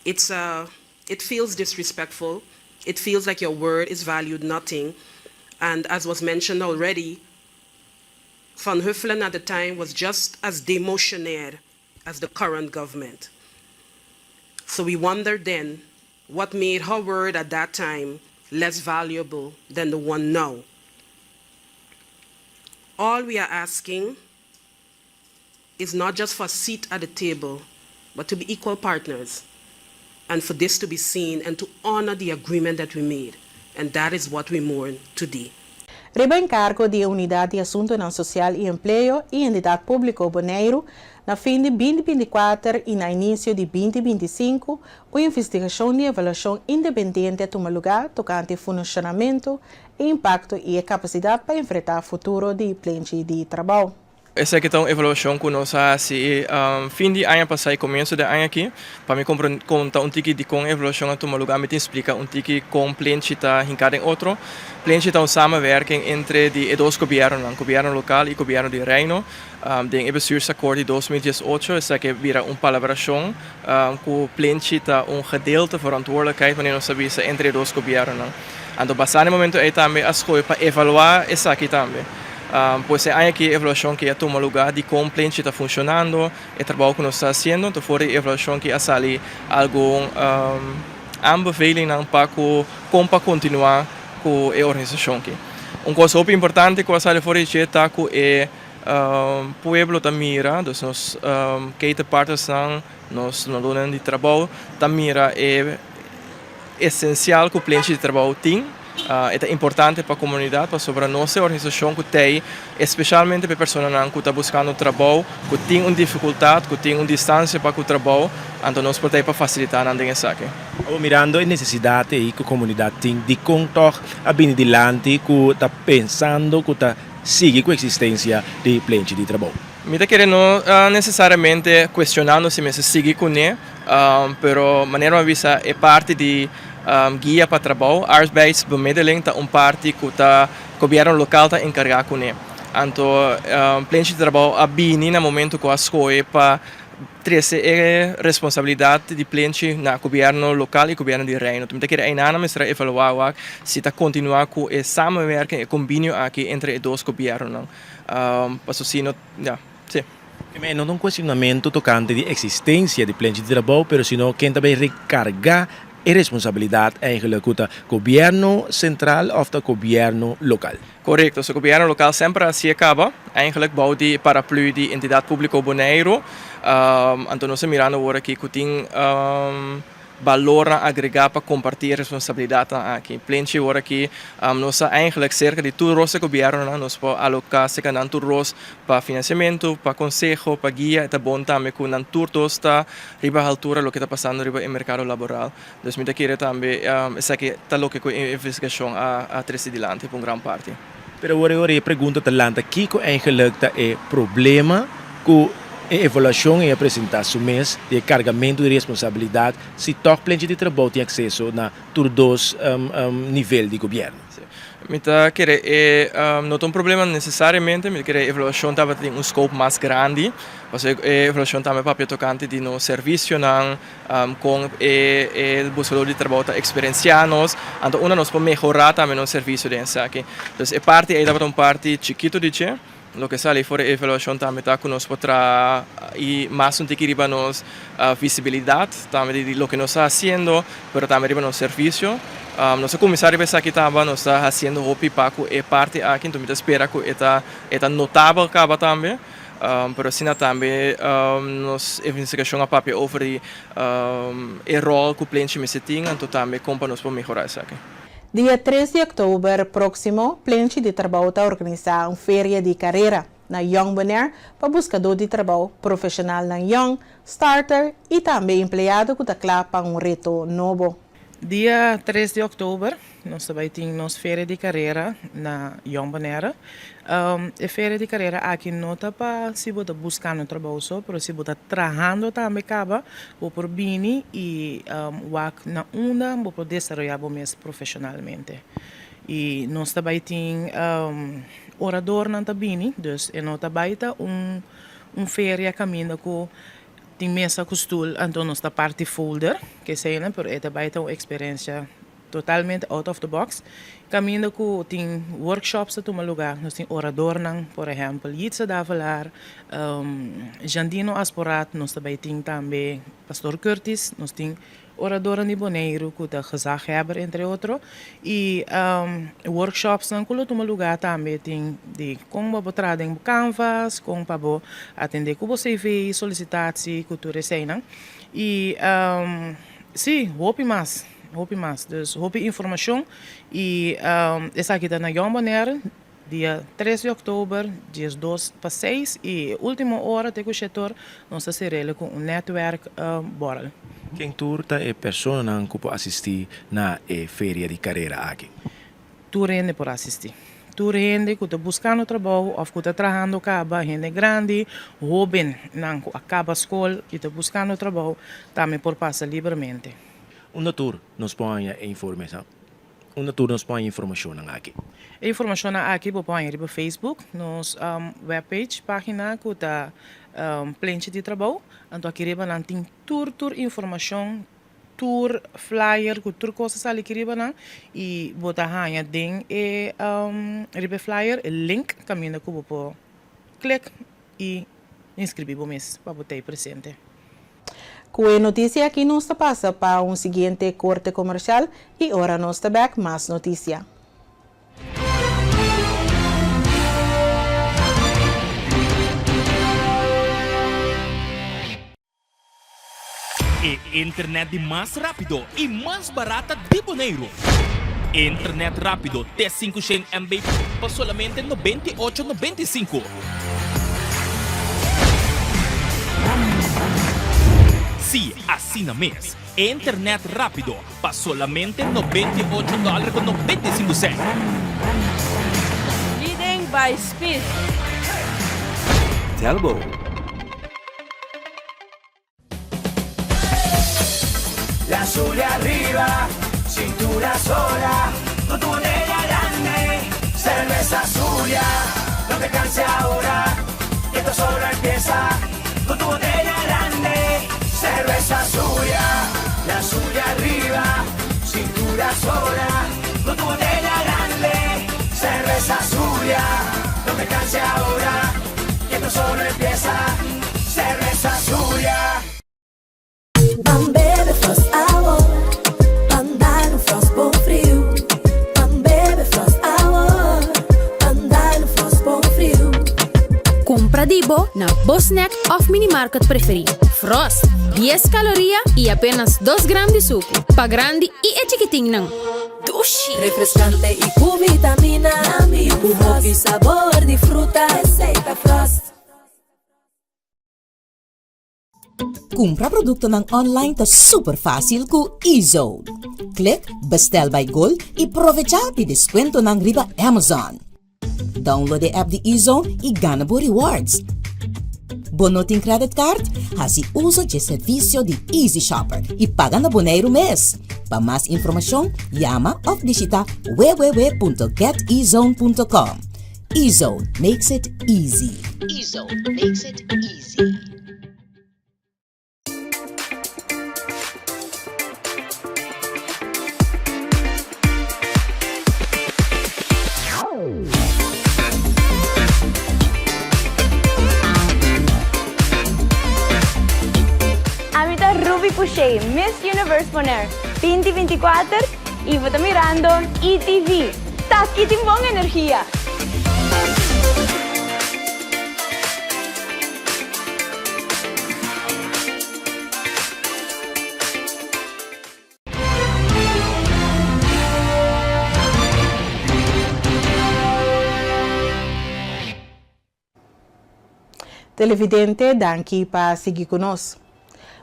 it feels disrespectful. It feels like your word is valued nothing. And as was mentioned already, Van Huffelen at the time was just as demissionaire as the current government. So we wonder then What made her word at that time less valuable than the one now? All we are asking is not just for a seat at the table, but to be equal partners and for this to be seen and to honor the agreement that we made. And that is what we mourn today. Riba enkargo di e Unidat di Asuntunan Sosial i Empleo i Entidat Públiko Boneiru, na fin di 2024 i na inisio di 2025, un investigashon di evaluashon independiente a tuma lugá tokante funshonamentu, e impakto i e kapasidat pa enfrentá futuro di Plenchi di Trabou. Esaki ta un evaluashon ku nos a hasi fin di aña pasá i komienso di aña aki. Pa mi konta un tiki di kon e evaluashon a tuma lugá mi tin splika un tiki kon Plenchi ta hinká den otro. Plenchi ta un samenwerking entre di e dos gobièrnunan, gobièrnu lokal i gobièrnu di Reino. Den e bestuursakkoord di 2018 esaki a bira un palabrashon ku Plenchi ta un gedeelte verantwoordelijkheid wanneer nos ta bisa entre e dos gobièrnunan. Anto basá na e momento ei tambe a skohe pa evaluá esaki tambe. Pues e aña aki e evaluashon ki a tuma lugá di kon Plenchi ta funshonando, e trabou ku nos ta hasiendo, anto for di e evaluashon ki a sali algun aanbevelingnan pa ku kon pa kontinuá ku e organisashon aki. Un kos hopi importante ku a sali for di dje ta ku e pueblo ta mira, dus nos ketenpartnersnan, nos dunadónan di trabou ta mira e esensial ku Plenchi di Trabou tin. E ta importante pa komunidat pasobra nos e organisashon ku t'ei espeshalmente pa e personanan ku ta buskando trabou, ku tin un difikultat, ku tin un distansia pa ku trabou, anto nos por t'ei pa fasilitá nan den esaki. Awor mirando e nesesidat ei ku komunidat tin, dikon tòg a bini dilanti ku ta pensando ku ta sigui ku eksistensia di Plenchi di Trabou? Mi ta kere no nesesariamente kuestionando si mester sigui kuné. Pero manera mi a bisa e parti di guia pa trabou, arbeidsbemiddeling, ta un parti ku ta gobièrnu lokal ta enkargá kuné. Anto Plenchi di Trabou a bini na momento ku a skohe pa trese e responsabilidat di Plenchi na gobièrnu lokal i gobièrnu di Reino. Mi ta kere einan nan mester a evaluá wak si ta kontinuá ku e samenwerking, e kombinio aki entre e dos gobièrnunan. Pasobra si no, ya, si. Primer, no ta un cuestionamento tocante di existencia di plenchi di trabou, pero sino ken ta bay recarga e responsabilidad eigenlijk cu ta gobierno central of ta gobierno local. Corecto, so gobierno local semper a haci'e caba, eigenlijk bou di paraplu di Entidad Publico Boneiru, anto nos ta mirando awor aki cu tin balornan agregá pa kompartí e responsabilidatnan aki. Plenchi ora ki nos ta eigenlijk serka di tur ros e gobièrnunan, nos por aloká serka nan tur ros pa finansiamentu, pa konseho, pa guia. E ta bon tambe ku nan tur dos ta riba haltura loke ta pasando riba e merkado laboral. Dus mi ta kere tambe esaki ta loke ku e investigashon a trese dilanti pa un gran parti. Pero awor e ora e pregunta ta lanta kiko eigenlijk ta e problema ku e evaluashon ei a presentá su mes di e kargamentu di responsabilidat si tòg plenchi di trabou tin akseso na tur dos nivel di gobièrnu. Mi ta kere e no ta un problema nesesariamente, mi ta kere e evaluashon tabata tin un scope mas grandi, pasobra e evaluashon tambe papia tokante di nos servisionan, Kon e buskador di trabou ta eksperensiá nos, anto unda nos por mehorá tambe nos servisio den esaki. Entonces e parti ei tabata un parti chikitu di dje. Loke sali for e evaluashon tambe ta ku nos por traha i mas un tiki riba nos visibilidat tambe di loke nos ta hasiendo, pero tambe riba nos servisio. Nos a kuminsá riba esaki taba, nos ta hasiendo hopi pa ku e parti aki, enton mi ta spera ku e ta e ta notabel kaba tambe. Pero asina tambe nos investigashon a papia over di e ròl ku Plenchi mester tin, anto tambe kon pa nos por mehorá esaki. Dia 3 di òktober próksimo, Plenchi di Trabou ta organisá un feria di karera na Jong Bonaire pa buskadó di trabou, profeshonalnan yòn, starter i tambe empleado ku ta kla pa un reto nobo. Dia 3 di òktober Nos ta bai tin nos feria di karera na Jong Bonaire. E feria di karera aki no ta pa si bo ta buskando trabou so, pero si bo ta trahando tambe kaba, bo por bini i wak na unda bo por desaroyá bo mes profeshonalmente. I nos ta bai tin oradornan ta bini, dus e no ta bai ta un feria kaminda ku tin mesa ku stul, anto nos ta parti folder, keseinan, pero e ta bai ta un eksperensia Totalmente out of the box. Caminda cu tin workshops ta tuma lugar, nos tin oradornan, por ehempel Jitse Davelaar, Jandino Asporaat, nos ta bay tin tambe Pastor Curtis, nos tin. oradornan di Boneiru ku ta gezaghebber entre otro i workshopsnan ku lo tuma lugá tambe tin di kon bo por traha den bo canvas, kon pa bo atendé ku bo CV, solisitatie ku tur eseinan i si hopi mas, hopi mas. Dus hopi informashon i esaki ta na Jong Bonaire. Dia tres di òktober, 12 pa seis i e último ora te ku shetor, nos ta ser'el ku un netwerk bòrel. Ken tur ta e personanan ku por asistí na e feria di karera aki? Tur hende por asistí. Tur hende ku ta buskando trabou òf ku ta trahando kaba, hende grandi, hóbennan ku a kaba skol i ta buskando trabou, tambe por pasa libermente. Unda tur nos por haña e informe sa? Unda tur nos por haña informashonnan aki? E informashonnan aki bo por haña riba Facebook, nos webpage, página, ku ta Plenchi di Trabou. Anto aki riba nan tin tur tur informashon, tur flyer ku tur kos ta sali aki riba nan i bo ta haña den e riba e flyer e link kaminda ku bo por klik i inskribí bo mes pa bo ta ei presente. Ku e notisia aki nos ta pasa pa un siguiente korte komersial i ora nos ta bek mas notisia. E internet di mas rápido i mas barata di Boneiru. Internet rápido te 500 MB pa solamente 98 95. Sí, asina mes. Internet rápido pa solamente 98 dòler ku 95 sènt. Leading by speed. Telbo. La Zulia arriba, cintura sola, con tu botella grande, cerveza Zulia, no te canses ahora, que esto solo empieza, con tu botella grande, cerveza Zulia, la Zulia arriba, cintura sola, con tu botella grande, cerveza Zulia, no te canses ahora, que esto solo empieza, cerveza Zulia. Ban bebe Frost awo, ban dal un Frost bon friu. Ban bebe Frost awo, ban dal un Frost bon friu. Kumpra di bo na bo snack òf minimarket preferí. Frost, dies kaloria i apenas dos gram di suku. Pa grandi i e chikitinnan. Dushi! Refreskante i ku vitamina. Ku hopi sabor di fruta. Esei ta Frost. Kumpra produktonan online ta super fásil ku eZone. Klik Bestel by Gol i provechá di deskuentonan riba Amazon. Download e app di eZone i gana bo rewards. Bo no tin credit card? Hasi uso dje servisio di Easy Shopper i paga na Boneiru mes. Pa mas informashon, yama òf bishita www.getezone.com. eZone makes it easy. eZone makes it easy. Ami ta Ruby Pouchet, Miss Universe Bonaire 2024 y bo ta mirando ETV. Taki tin bon energia! Televidente danki pa sigui ku nos.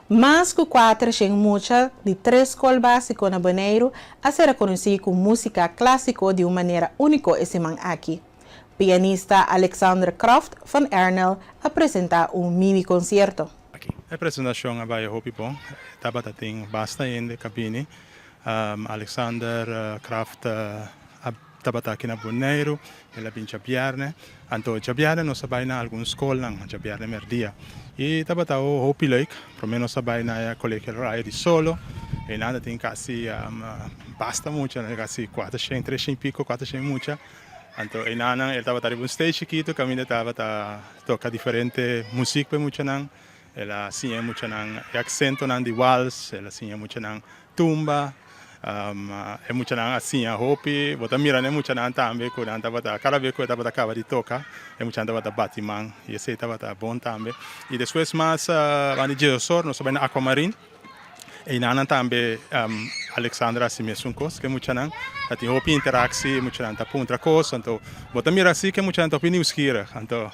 Mas ku kuatershen mucha di tres skol básiko na Boneiru a ser rekonosí ku músika klásiko di un manera úniko e siman aki. Pianista Alexander Kraft van Ernel a presentá un mini konsierto. E presentashon a bai hopi bon. Tabata tin basta hende ka bini. Alexander Kraft a tabata aki na Boneiru, el a bin djabièrnè. Anto djabièrnè nos a bai na algun skolnan, djabièrnè mèrdia. I tabata hopi leuk. Promé nos a bai na e Colegio Rayo di Solo. Einan ta tin kasi basta mucha, kasi kuatershen, treshen i piko, kuatershen mucha. Anto einanan el tabata riba un stage chikitu kaminda e tabata toka diferente muzik pa e muchanan. El a siña e muchanan e aksentonan di wals, el a siña e muchanan tumba. E muchanan a siña hopi. Bo ta mira na e muchanan tambe ku nan tabata, kada bes ku e tabata kaba di toka, e muchanan tabata bati man i esei tabata bon tambe. I despues mas banda di Djesosor nos a bai na Aquamarine. Einanan tambe Alexandra a hasi mesun kos ku e muchanan. Ta tin hopi interaksi, e muchanan ta puntra kos, anto bo ta mira si ku e muchanan ta hopi nieuwsgierig. Anto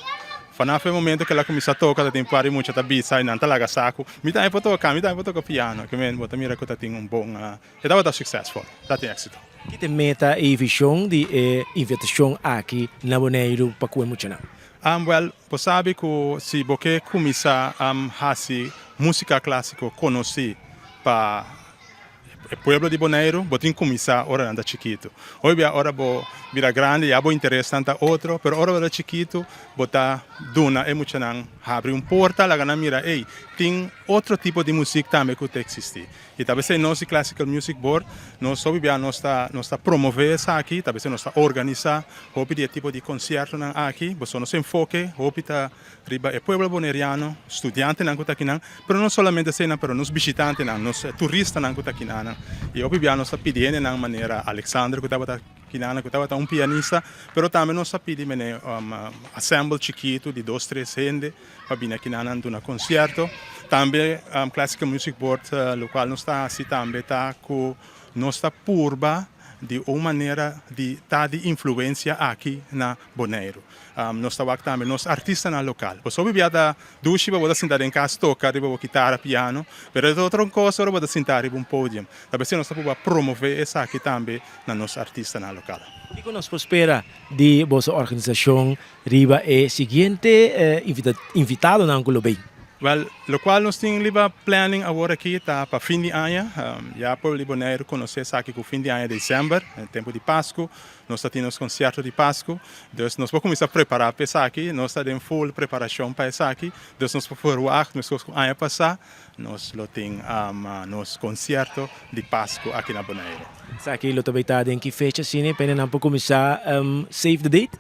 vanaf e momento ku el a kuminsá toka ta tin par di mucha ta bisa i nan ta laga sa ku mi tambe por toka, mi tambe por toka piano. Ke men bo ta mira ku ta tin un bon, e tabata suksesful, ta tin éksito. Ki ta e meta i vishon di e invitashon aki na Boneiru pa ku e muchanan? Wèl, Bo sabi ku si bo ke kuminsá hasi músika klásiko konosí pa e pueblo di Boneiru, bo tin kuminsá ora nan ta chikitu. Hopi bia ora bo bira grandi ya bo interesnan ta otro, pero ora bo ta chikitu bo ta duna e muchanan habri un porta laga nan mira, ey, tin otro tipo di musik tambe ku ta eksistí. I ta besei nos di Classical Music Board nos hopi bia nos ta nos ta promove esaki, ta besei nos ta organisa hopi di e tipo di conciertonan aki, boso nos enfoke hopi ta riba e pueblo Boneriano, studiantenan ku ta akinan, pero no solamente eseinan pero nos bishitantenan, nos turistanan ku ta akinanan. I hopi bia nos ta pidi hendenan manera Alexander ku tabata akinanan ku tabata un pianista, pero tambe nos ta pidi mene assemble chikitu di dos tres hende, pa bini aki nan duna concierto. Tambe Classical Music Board locual nos ta haci tambe ta cu nos ta purba di un manera di ta di influencia aki na Boneiru. Nos ta wak tambe nos artistanan local. Bo so bibia ta dushi pa bo ta sinta den cas toca riba bo kitara, piano, pero e ta otro cos ora bo ta sinta riba un podium. Ta bes nos ta purba promove esaki tambe na nos artistanan local. Kico nos por spera di boso organisacion Riba e siguiente invitadonan ku lo bay. Wèl, lokual nos tin riba planning awor aki ta pa fin di aña. Ya pueblo di Boneiru konosé esaki ku fin di aña desèmber, tempu di Pasku, nos ta tin nos konsierto di Pasku. Dus nos por kuminsá prepará pa esaki. Nos ta den full preparashon pa esaki. Dus nos por ferwagt meskos ku aña pasá. Nos lo tin nos concierto di Pascu aki na Bonaire. Esaki lo ta bay ta den ki fecha asina e pende nan por cuminsa save the date?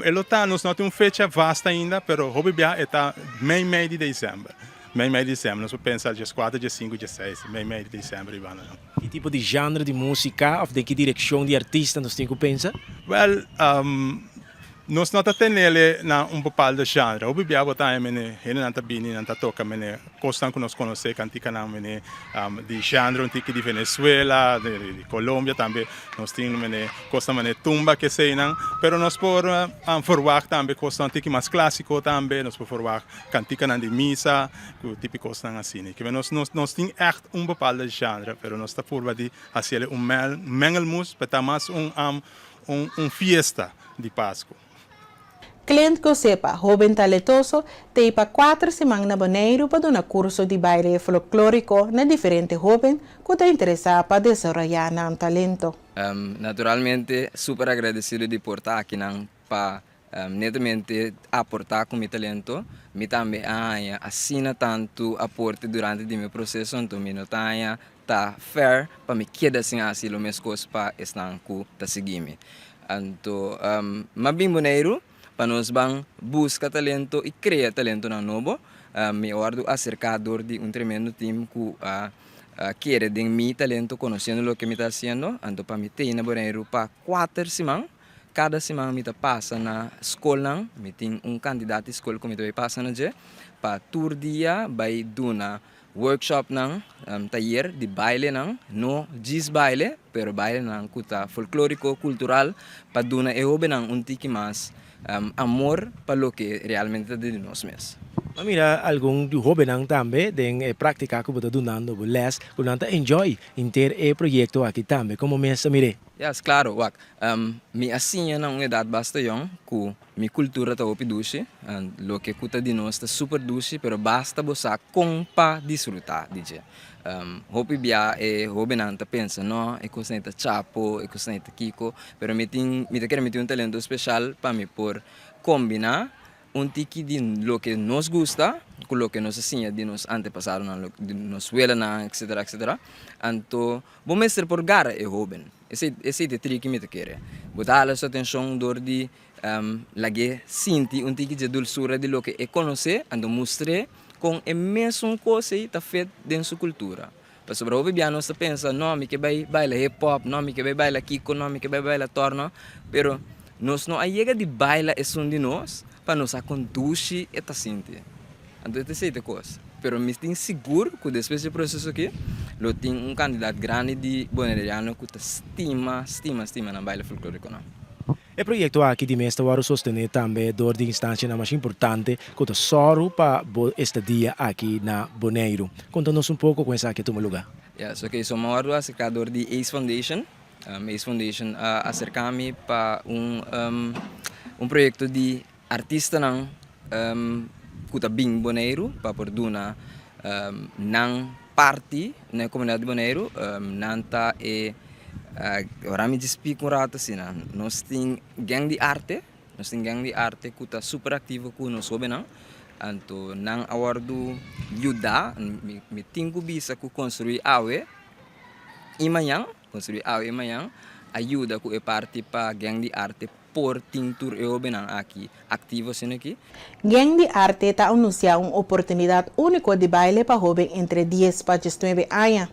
E lo ta, nos no tin un fecha vast ainda, pero hopi bia e ta mei mei di december. Mei mei di december, nos por pensa dieskuater, diesinku, diesseis, mei mei di december i banda nan. Ki tipo di genre di musica of den ki direccion di artista nos tin cu pensa? Wel, Nos no ta tenele na un bepaalde genre. Hopi bia bo ta haña mene hendenan ta bini nan ta toka mene kosnan ku nos konosé, kantikanan mene di genre un tiki di Venezuela, di Colombia tambe nos tin mene kosnan mene tumba keseinan. Pero nos por verwagt tambe kosnan un tiki mas klasiko tambe, nos por verwagt kantikanan di misa ku tipi kosnan asina. Kiba nos nos tin ègt un bepaalde genre pero nos ta purba di hasiel un mengelmoes pa ta mas un Un fiesta di Pasku. Clint Gosepa, hoben taletoso, t'ei pa kuater siman na Boneiru pa duna kurso di baile folklóriko na diferente hoben ku ta interesá pa desaroyá nan talento. Naturalmente super agradecido di por ta akinan pa netamente aportá ku mi talento. Mi tambe a haña asina tantu aporte durante di mi proseso, anto mi no ta haña ta fair pa mi keda sin hasi lo meskos pa esnan ku ta sigui mi. Anto m'a bin Boneiru pa nos ban buska talento i krea talentonan nobo. Mi a wòrdu aserká dor di un tremendo team ku a kere den mi talento konosiendo loke mi ta hasiendo. Anto pa mi tei na Boneiru pa kuater siman. Kada siman mi ta pasa na skolnan, mi tin un kantidat di skol ku mi ta bai pasa na dje pa tur dia bai duna workshopnan, tayer di bailenan, no djis baile, pero bailenan ku ta folkloriko, kultural, pa duna e hobennan un tiki mas amor pa loke realmente ta di nos mes. Bo a mira algun di hobennan tambe den e praktika ku bo ta dunando bo les ku nan ta enjoy henter e proyekto aki tambe. Komo mes ta mir'é? Yes, claro, wak. Mi a siña na un edad basta yong ku mi kultura ta hopi dushi, loke ku ta di nos ta super dushi, pero basta bo sa kon pa disfrutá di dje. Hopi bia e hóbennan ta pensa, no, e kosnan ei ta chapo, e kosnan ei ta kiko, pero mi tin, mi ta kere mi tin un talento speshal pa mi por kombiná Un tiki di loke nos gusta ku loke nos a siña di nos antepasadonan, di nos welanan, etcetera, etcetera. Anto bo mester por gara e hoben. Esei, esei ta e triki mi ta kere. Bo ta hala su atenshon dor di lag'é sinti un tiki dje dulsura di loke e konosé, anto mustr'é. Kon e mesun kos ei ta fit den su kultura. Pasobra hopi bia nos ta pensa, no, mi ke bai baila hip hop, no, mi ke bai baila kiko, no, mi ke bai baila torno, pero nos no a yega di baila esun di nos pa nos sa kon dushi e ta sinti. Anto e ta esei ta e kos. Pero mi tin sigur ku despues di e proseso aki lo tin un kantidat grandi di boneriano ku ta stima, stima, stima nan baile folklorikonan. E proyekto aki di mes ta wòrdu sostené tambe dor di instansianan mas importante ku ta sòru pa bo estadia aki na Boneiru. Konta nos un poko kon esaki a tuma lugá. Yes, ok, so mi a wòrdu aserká dor di ace Foundation. Ace Foundation a aserká mi pa un un proyekto di artistanan ku ta bin Boneiru pa por duna nan parti na e komunidat di Boneiru. Nan ta e, ora mi djis spika un rato asina, nos tin gang di arte, nos tin gang di arte ku ta super aktivo ku nos hobennan, anto nan a wòrdu yuda, mi tin ku bisa ku Konstruí Awe i Mañan, Konstruí Awe i Mañan a yuda ku e parti pa gang di arte Por tin tur e hobennan aki aktivo asina aki? Gang di Arte ta anunsiá un oportunidat úniko di baile pa hoben entre dies pa diesnuebe aña.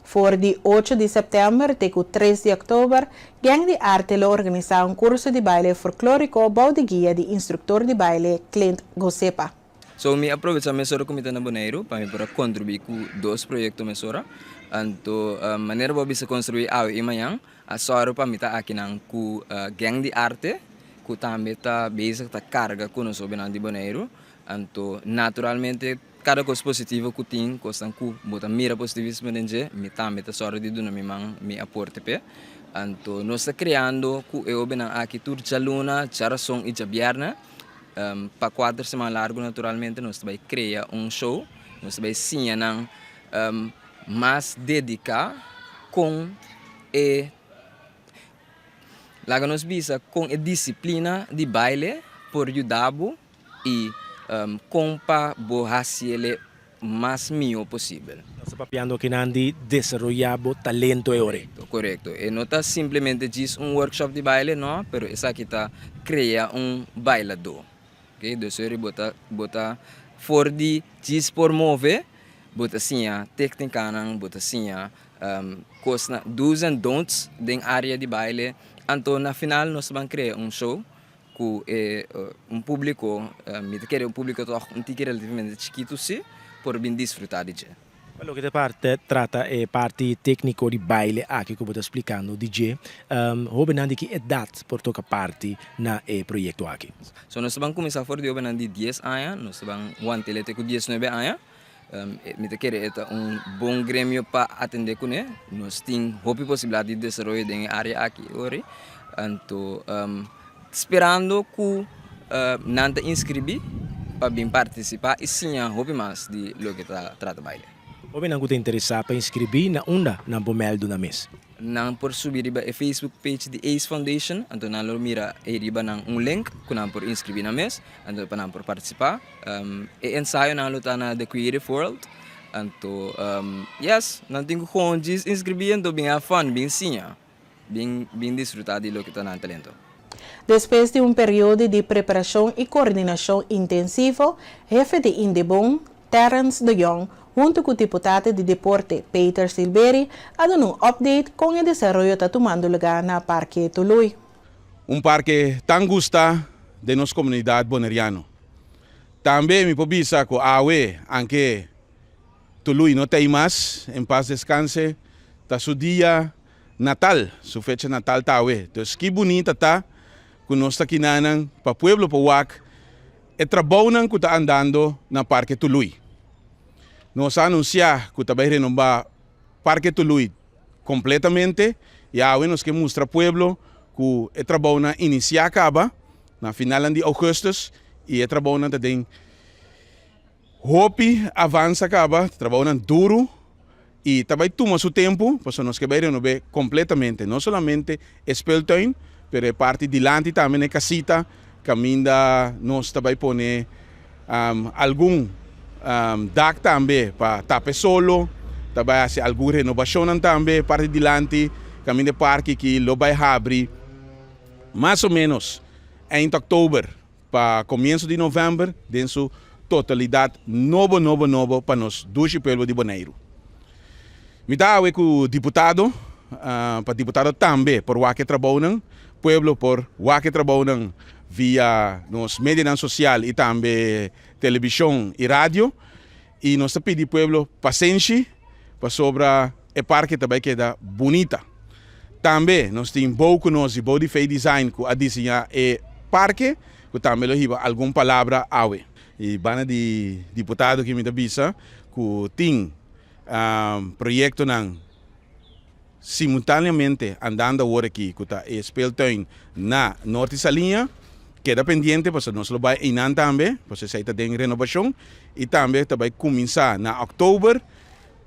For di ocho di sèptèmber te ku tres di òktober, Gang di Arte lo organisá un kurso di baile folklóriko bou di guia di instruktor di baile Clint Gosepa. So mi a probecha mesora ku mi ta na Boneiru pa mi por a kontribuí ku dos proyekto mesora. Anto manera bo a bisa konstruí awe i mañan, A sòru pa mi ta akinan ku Gang di Arte ku tambe ta bezig ta karga ku nos hobennan di Boneiru. Anto naturalmente kada kos positivo ku tin, kosnan ku bo ta mira positivismo den dje, mi tambe ta sòru di duna mi man mi aporte p'e. Anto nos ta kreando ku e hobennan aki tur djaluna, djarason i djabièrnè. Pa kuater siman largu naturalmente nos ta bai krea un show, nos ta bai siña nan mas dediká kon e laga nos bisa kon e disiplina di baile por yuda bo i kon pa bo hasiele mas mihó posibel. Nos ta papiando akinan di desaroyá bo talento e ora ei. Korekto. E no ta simplemente djis un workshop di baile no, pero esaki ta krea un bailadó. Ok, dus ora bo ta bo ta for di djis por move, bo ta siña téknikanan, bo ta siña kosnan, do's and don'ts den área di baile. Anto na final nos ta ban krea un show ku e un públiko, mi ta kere un públiko tòg un tiki relativamente chikitu si, por bin disfrutá di dje. Pa loke ta parte trata e parti tékniko di baile aki ku bo ta splikando di dje, hóbennan di ki edat por toka parti na e proyekto aki? So nos ta ban kuminsá for di hóbennan di dies aña, nos ta ban want'el te ku diesnuebe aña. Mi ta kere e ta un bon gremio pa atendé kuné. Nos tin hopi posibilidat di desaroyo den e área aki ori. Anto sperando ku nan ta inskribí pa bin partisipá i siña hopi mas di loke ta trata baile. Hobennan ku ta interesá pa inskribí na unda nan por mèldu nan mes? Nan por subi riba e Facebook page di ace Foundation, anto nan lo mira ei riba nan un link ku nan por inskribí nan mes, anto pa nan por partisipá. E ensayonan lo ta na The Creative World, anto yes, nan tin ku gewoon djis inskribí anto bin have fun, bin siña. Bin bin disfrutá di loke ta nan talento. Despues di un periodo di preparashon i koordinashon intensivo, hefe di Indebon, Terrence de Jong, huntu ku diputado di deporte, Peter Silberie, a duna un update kon e desaroyo ta tumando lugá na Parke Tului. Un parke tan gusta den nos komunidat boneriano. Tambe mi por bisa ku awe, anke Tului no ta ei mas, en pas deskanse, ta su dia natal, su fecha natal ta awe. Dus ki bunita ta ku nos ta kinanan pa pueblo por wak e trabounan ku ta andando na Parke Tului. Nos a anunsiá ku ta bai renobá Parke Tului kompletamente i awe nos ke mustra pueblo ku e trabounan a inisiá kaba na finalnan di ougùstùs i e trabounan ta den Hopi avansa kaba, trabounan duru i ta bai tuma su tempu pasobra nos ke bai renob'é kompletamente, no solamente e speeltuin pero e parti dilanti tambe na e kasita kaminda nos ta bai pone algun dak tambe pa tapa e solo, ta bai hasi algun renobashonnan tambe parti dilanti kaminda e parke aki lo bai habri mas o menos eind òktober. Pa komienso di novèmber den su totalidat nobo nobo nobo pa nos dushi pueblo di Boneiru. Mi ta awe ku diputado, pa diputado tambe por wak e trabounan, pueblo por wak e trabounan via nos medianan sosial i tambe telebishon i radio. I nos ta pidi pueblo pasenshi pasobra e parke ta bai keda bunita. Tambe nos tin bou ku nos di bou di Fey Design ku a diseñá e parke ku tambe lo hiba algun palabra awe. I banda di diputado ki mi ta bisa ku tin proyektonan simultaneamente andando awor aki ku ta e speeltuin na Norte Saliña. Keda pendiente pasobra nos lo bai einan tambe pasobra esei ta den renobashon i tambe ta bai kuminsá na òktober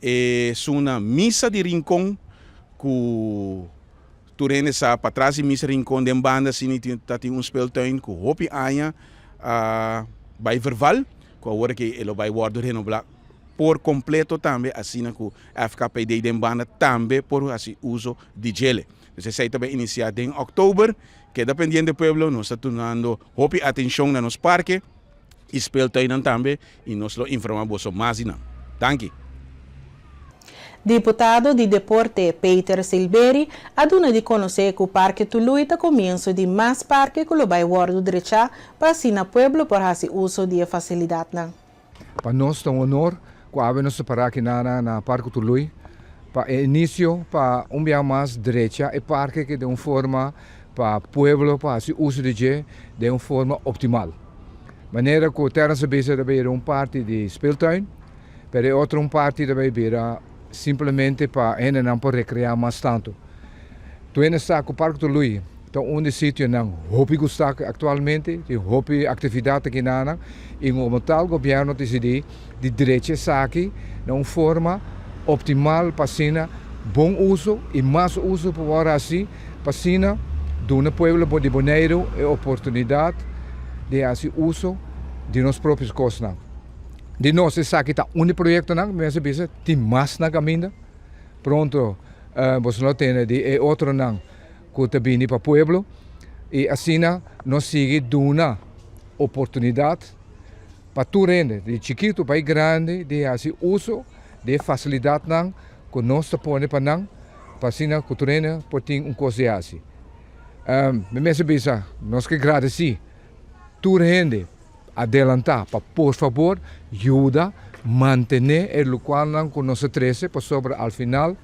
e suna Misa di Rincon ku tur hende sa patras di Misa Rincon den banda asina ta tin un speeltuin ku hopi aña a bai verval ku awor aki e lo bai wòrdu renobá por kompleto tambe asina ku FKPD den banda tambe por hasi uso di djele. Dus esei ta bai inisiá den òktober. Keda pendiente pueblo, nos ta dunando hopi atenshon na nos parke i speeltuinnan tambe i nos lo informá boso mas di nan. Danki. Diputado di Deporte Peter Silberi a duna di konosé ku Parke Tului ta komienso di mas parke ku lo bai wòrdu drechá pa asina pueblo por hasi uso di e fasilidatnan. Pa nos ta un honor ku awe nos ta pará aki na na Parke Tului pa e inisio pa un bia mas drecha e parke aki den un forma pa pueblo pa hasi uso di dje den un forma optimal. Manera ku Terrence a bisa ta bira un parti di speeltuin pero e otro un parti ta bai bira simplemente pa hendenan por rekreá mas tantu. Tur hende sa ku Parke Tului ta un di sitionan hopi gustá aktualmente, tin hopi aktividat aki nan i komo tal gobièrnu a disidí di drecha esaki na un forma optimal pa asina bon uso i mas uso por wòrdu hasi pa asina duna pueblo di Boneiru e oportunidat di hasi uso di nos propio kosnan. Di nos esaki ta un di proyektonan, mi mester bisa tin mas na kaminda. Pronto boso lo tende di e otronan ku ta bini pa pueblo i asina nos sigui duna oportunidat pa tur hende, di chikitu pa e grandi, di hasi uso di e fasilidatnan ku nos ta pone pa nan, pa asina ku tur hende por tin un kos di hasi. Mi mester bisa, nos ke gradisí tur hende. Adelantá pa por fabor yuda mantené e lokualnan ku nos a trese pasobra al final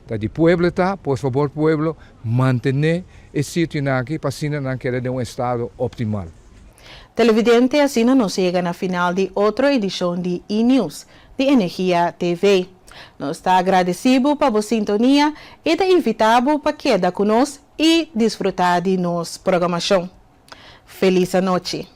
ta di pueblo ta, por fabor pueblo mantené e sitionan aki pa asina nan keda den un estado optimal. Televidente asina nos yega na final di otro edishon di E-News di Energia TV. Nos ta agradesí bo pa bo sintonia i ta invitá bo pa keda ku nos i disfrutá di nos programashon. Felis anochi.